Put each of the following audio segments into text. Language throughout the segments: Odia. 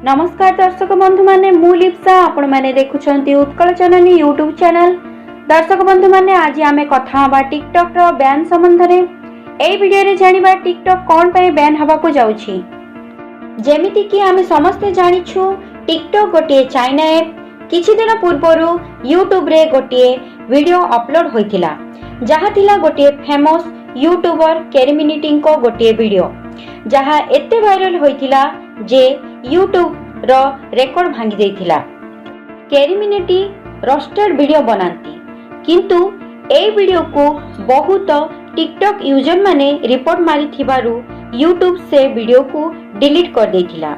ନମସ୍କାର ଦର୍ଶକ ବନ୍ଧୁମାନେ, ମୁଁ ଲିପ୍ସା। ଆପଣମାନେ ଦେଖୁଛନ୍ତି ଉତ୍କଳ ଜନନୀ ୟୁଟ୍ୟୁବ୍ ଚ୍ୟାନେଲ। ଦର୍ଶକ ବନ୍ଧୁମାନେ, ଆଜି ଆମେ କଥା ହେବା ଟିକଟକ୍ର ବ୍ୟାନ୍ ସମ୍ବନ୍ଧରେ। ଏହି ଭିଡ଼ିଓରେ ଜାଣିବା ଟିକଟକ୍ କ'ଣ ପାଇଁ ବ୍ୟାନ୍ ହେବାକୁ ଯାଉଛି। ଯେମିତିକି ଆମେ ସମସ୍ତେ ଜାଣିଛୁ, ଟିକଟକ୍ ଗୋଟିଏ ଚାଇନା ଆପ୍। କିଛି ଦିନ ପୂର୍ବରୁ ୟୁଟ୍ୟୁବରେ ଗୋଟିଏ ଭିଡ଼ିଓ ଅପଲୋଡ୍ ହୋଇଥିଲା, ଯାହା ଥିଲା ଗୋଟିଏ ଫେମସ୍ ୟୁଟ୍ୟୁବର କ୍ୟାରିମିନିଟିଙ୍କ ଗୋଟିଏ ଭିଡ଼ିଓ, ଯାହା ଏତେ ଭାଇରାଲ ହୋଇଥିଲା ଯେ ୟୁଟ୍ୟୁବର ରେକର୍ଡ ଭାଙ୍ଗି ଦେଇଥିଲା। କ୍ୟାରିମିନିଟି ରୋଷ୍ଟେଡ୍ ଭିଡ଼ିଓ ବନାନ୍ତି, କିନ୍ତୁ ଏଇ ଭିଡ଼ିଓକୁ ବହୁତ ଟିକଟକ୍ ୟୁଜରମାନେ ରିପୋର୍ଟ ମାରିଥିବାରୁ ୟୁଟ୍ୟୁବ ସେ ଭିଡ଼ିଓକୁ ଡିଲିଟ୍ କରିଦେଇଥିଲା।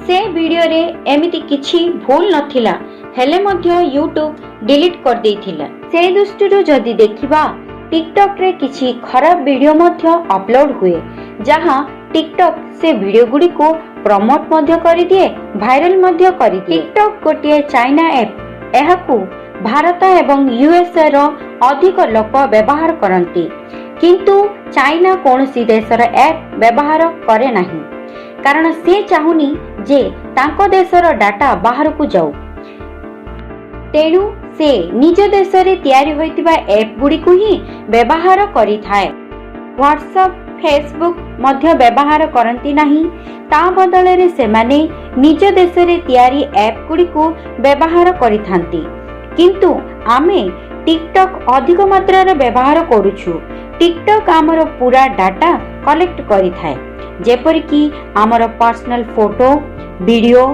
ସେ ଭିଡ଼ିଓରେ ଏମିତି କିଛି ଭୁଲ ନଥିଲା, ହେଲେ ମଧ୍ୟ ୟୁଟ୍ୟୁବ ଡିଲିଟ୍ କରିଦେଇଥିଲା। ସେ ଦୃଷ୍ଟିରୁ ଯଦି ଦେଖିବା, ଟିକଟକ୍ରେ କିଛି ଖରାପ ଭିଡ଼ିଓ ମଧ୍ୟ ଅପଲୋଡ୍ ହୁଏ, ଯାହା ଟିକଟକ୍ ସେ ଭିଡ଼ିଓ ଗୁଡ଼ିକୁ ପ୍ରମୋଟ ମଧ୍ୟ କରିଦିଏ, ଭାଇରାଲ ମଧ୍ୟ କରିଦିଏ। ଟିକଟକ୍ ଗୋଟିଏ ଚାଇନା ଆପ୍। ଏହାକୁ ଭାରତ ଏବଂ ୟୁଏସଏ ର ଅଧିକ ଲୋକ ବ୍ୟବହାର କରନ୍ତି, କିନ୍ତୁ ଚାଇନା କୌଣସି ଦେଶର ଆପ୍ ବ୍ୟବହାର କରେ ନାହିଁ, କାରଣ ସେ ଚାହୁଁନି ଯେ ତାଙ୍କ ଦେଶର ଡାଟା ବାହାରକୁ ଯାଉ। ତେଣୁ ସେ ନିଜ ଦେଶରେ ତିଆରି ହୋଇଥିବା ଆପ୍ ଗୁଡ଼ିକୁ ହିଁ ବ୍ୟବହାର କରିଥାଏ। ହ୍ୱାଟ୍ସଆପ୍, ଫେସବୁକ୍ ମଧ୍ୟ ବ୍ୟବହାର କରନ୍ତି ନାହିଁ। ତା ବଦଳରେ ସେମାନେ ନିଜ ଦେଶରେ ତିଆରି ଆପ୍ ଗୁଡ଼ିକୁ ବ୍ୟବହାର କରିଥାନ୍ତି। କିନ୍ତୁ ଆମେ ଟିକଟକ୍ ଅଧିକ ମାତ୍ରାରେ ବ୍ୟବହାର କରୁଛୁ। ଟିକଟକ୍ ଆମର ପୁରା ଡାଟା କଲେକ୍ଟ କରିଥାଏ, ଯେପରିକି ଆମର ପର୍ସନାଲ ଫଟୋ, ଭିଡ଼ିଓ,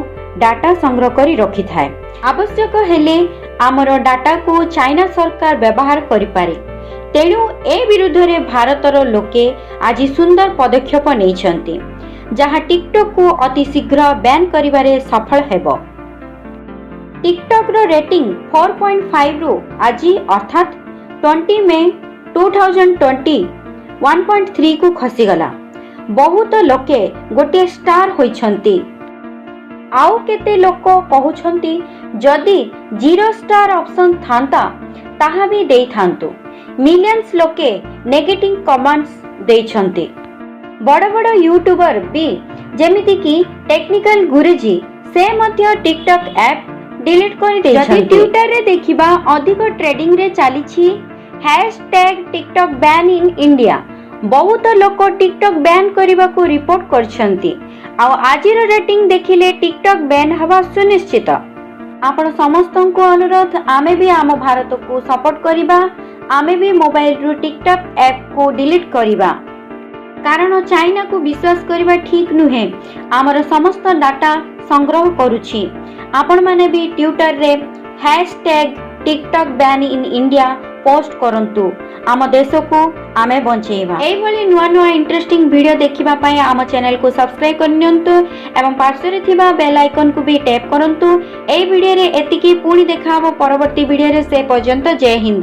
ଡାଟା ସଂଗ୍ରହ କରି ରଖିଥାଏ। ଆବଶ୍ୟକ ହେଲେ ଆମର ଡାଟାକୁ ଚାଇନା ସରକାର ବ୍ୟବହାର କରିପାରେ। ତେଣୁ ଏ ବିରୁଦ୍ଧରେ ଭାରତର ଲୋକେ ଆଜି ସୁନ୍ଦର ପଦକ୍ଷେପ ନେଇଛନ୍ତି, ଯାହା ଟିକଟକ୍କୁ ଅତି ଶୀଘ୍ର ବ୍ୟାନ୍ କରିବାରେ ସଫଳ ହେବ। ଟିକଟକ୍ର ରେଟିଂ 4.5ରୁ ଆଜି, ଅର୍ଥାତ୍ 20 May 2020, 1.3କୁ ଖସିଗଲା। ବହୁତ ଲୋକେ ଗୋଟିଏ ଷ୍ଟାର ହୋଇଛନ୍ତି। ଆଉ କେତେ ଲୋକ କହୁଛନ୍ତି, ଯଦି ଜିରୋ ଷ୍ଟାର ଅପସନ୍ ଥାନ୍ତା, ତାହା ବି ଦେଇଥାନ୍ତୁ। ମିଲିୟନ୍ସ ଲୋକେ ନେଗେଟିଭ କମେଣ୍ଟସ୍ ଦେଇଛନ୍ତି। ବଡ଼ ବଡ଼ ୟୁଟ୍ୟୁବର ବି, ଯେମିତିକି ଟେକ୍ନିକାଲ ଗୁରୁଜୀ, ସେ ମଧ୍ୟ ଟିକଟକ୍ ଆପ୍ ଡିଲିଟ୍ କରିଦେଇଛନ୍ତି। ଯଦି ଟ୍ୱିଟରରେ ଦେଖିବା, ଅଧିକ ଟ୍ରେଣ୍ଡିଂରେ ଚାଲିଛି #TikTokBanInIndia। ବହୁତ ଲୋକ ଟିକଟକ୍ ବ୍ୟାନ୍ କରିବାକୁ ରିପୋର୍ଟ କରିଛନ୍ତି। ଆଉ ଆଜିର ରେଟିଂ ଦେଖିଲେ ଟିକଟକ୍ ବ୍ୟାନ୍ ହେବା ସୁନିଶ୍ଚିତ। ଆପଣ ସମସ୍ତଙ୍କୁ ଅନୁରୋଧ, ଆମେ ବି ଆମ ଭାରତକୁ ସପୋର୍ଟ କରିବା। ଆମେ ବି ମୋବାଇଲରୁ ଟିକଟକ୍ ଆପ୍କୁ ଡିଲିଟ୍ କରିବା, କାରଣ ଚାଇନାକୁ ବିଶ୍ୱାସ କରିବା ଠିକ୍ ନୁହେଁ। ଆମର ସମସ୍ତ ଡାଟା ସଂଗ୍ରହ କରୁଛି। ଆପଣମାନେ ବି ଟ୍ୱିଟରରେ #TikTokBanInIndia post କରନ୍ତୁ। ଆମ ଦେଶକୁ ଆମେ ବଞ୍ଚେଇବା। ଏଇଭଳି ନୂଆ ନୂଆ ଇଣ୍ଟରେଷ୍ଟିଂ ଭିଡ଼ିଓ ଦେଖିବା ପାଇଁ ଆମ ଚ୍ୟାନେଲକୁ ସବସ୍କ୍ରାଇବ୍ କରିନିଅନ୍ତୁ ଏବଂ ପାର୍ଶ୍ୱରେ ଥିବା ବେଲ୍ ଆଇକନ୍କୁ ବି ଟ୍ୟାପ୍ କରନ୍ତୁ। ଏଇ ଭିଡ଼ିଓରେ ଏତିକି। ପୁଣି ଦେଖା ହେବ ପରବର୍ତ୍ତୀ ଭିଡ଼ିଓରେ। ସେ ପର୍ଯ୍ୟନ୍ତ ଜୟ ହିନ୍ଦ।